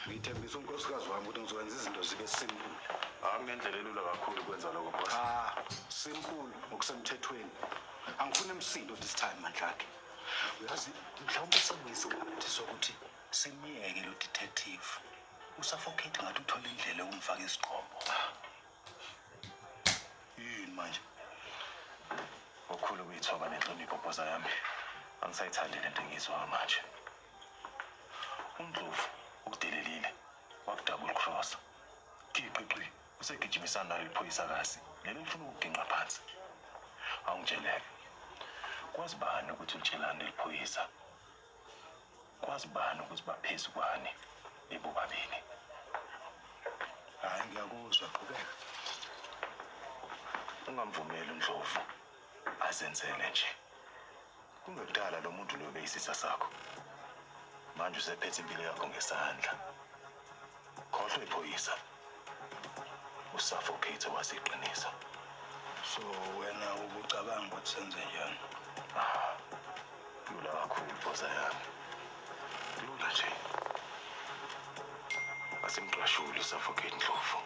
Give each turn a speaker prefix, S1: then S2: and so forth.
S1: Ngithembisa unkosikazi wami ukuthi ngizokwenza izinto zibe simple.
S2: Akunendlela elula kakhulu ukwenza lokho, boss.
S1: Cha, simple ngokusemthethweni. Angifuni umsindo this time, Mandlakhe. Uyazi, mhlawumbe sekuyisikhathi sokuthi simyeke lo detective. Usuffocate ngathi uthola indlela yokumfaka isigqoko. Yini manje?
S2: Okukhulu ukuyithoba nenhlonipho, bhoza yami. Angisayithandi lento engiyizwayo manje. UNdlovu ukudelelile, wakudouble cross. Giqiqi, usegijimisana naleli phoyisakazi leli lifuna ukuginqa phansi. Awungitsheleke. Kwazi bani ukuthi ulitshelani leli phoyisa? Kwazi bani ukuthi baphezu kwani bebobabili?
S1: Hayi, ngiyakuzwa, qhubeka.
S2: Ungamvumeli uNdlovu azenzele nje. Kungekudala lo muntu lo beyisitha sakho. Manje usephethe impilo yakho ngesandla. Khohlwa iphoyisa. Usuffocate waziqinisa.
S1: So wena ubucabanga ukuthi senze njani?
S2: Ah, lula kakhulu, bhoza yami. Lula nje. Asimqashuli usuffocate Ndlovu.